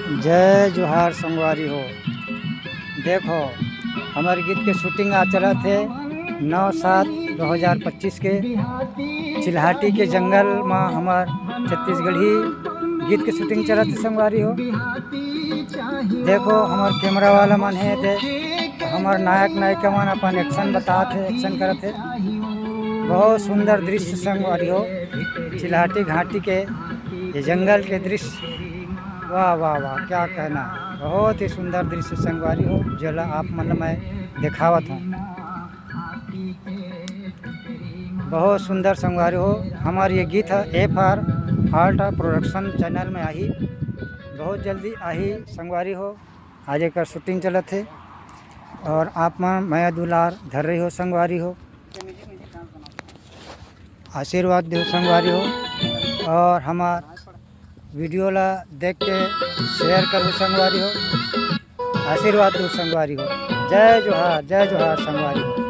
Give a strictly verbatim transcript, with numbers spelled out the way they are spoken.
जय जोहार संगवारी हो। देखो, हमर गीत के shooting आज चलत हे नौ सात दो हज़ार पच्चीस के चिल्हाटी के जंगल म हमर छत्तीसगढ़ी गीत के shooting चलत हे संगवारी हो। देखो, हमर camera वाला मन हे, दे हमर नायक नायिका मन अपन action बतात हे, action करत हे। बहुत सुंदर दृश्य संगवारी हो, चिल्हाटी घाटी के ये जंगल के दृश्य। वाह वाह वाह, क्या कहना, बहुत ही सुंदर दृश्य संगवारी हो, जेला आप मन ल मैं दिखावत हूँ। बहुत सुंदर संगवारी हो। हमर ये गीत ह F R Alta Production channel में आही, बहुत जल्दी आही संगवारी हो। आज एकर shooting चलत हे और आप मन मया दुलार धर रही हो संगवारी हो, आशीर्वाद दो संगवारी हो, और हमार video ला देख के share करो संगवारी हो, आशीर्वाद दो संगवारी हो। जय जोहार, जय जोहार संगवारी हो।